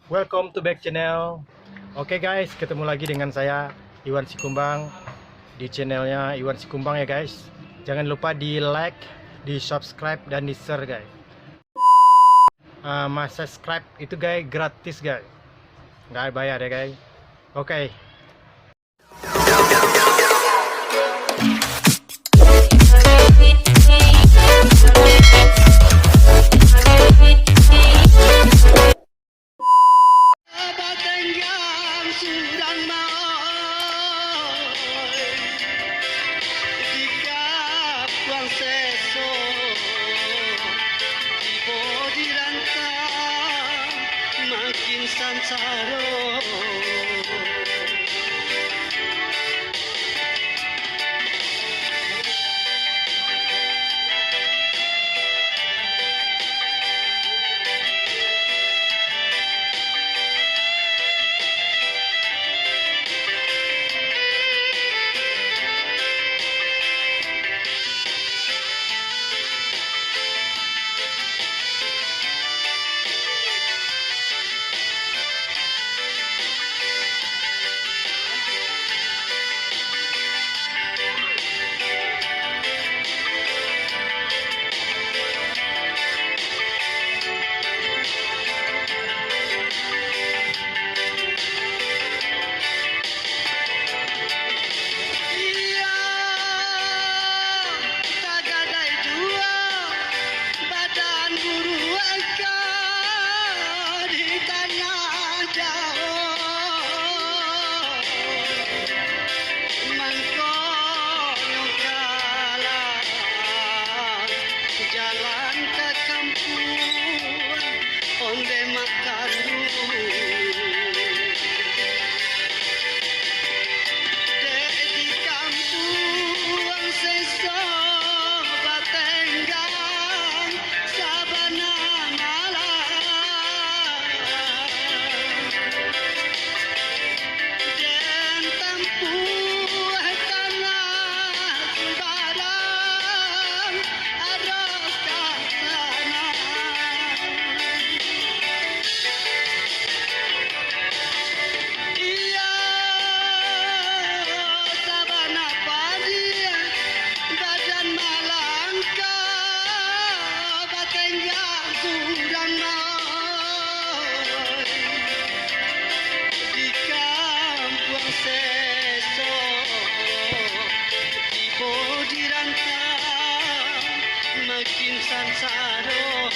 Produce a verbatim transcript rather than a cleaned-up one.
Welcome to back channel. Oke guys, ketemu lagi dengan saya Iwan Sikumbang di channelnya Iwan Sikumbang ya guys. Jangan lupa di like, di subscribe, dan di share guys. Ah, mas subscribe itu guys gratis guys, nggak bayar ya guys. Oke. Batenggang surang maoi, di kapuang seso, tibo di rantang, makin sansaro. Iyo, tagadai juo badan buruak ko di tanah jauah. Mangkonyo kalah jalan ka kampuang ondeh makanduang. Dek di kampuang seso batenggang sabana malam. Den tampuah tanah subarang, arok ka sana. Iyo, sabana padi, badan malangka, batenggang surang maoi. Di kampuang seso, tibo di rantang, makin sansaro.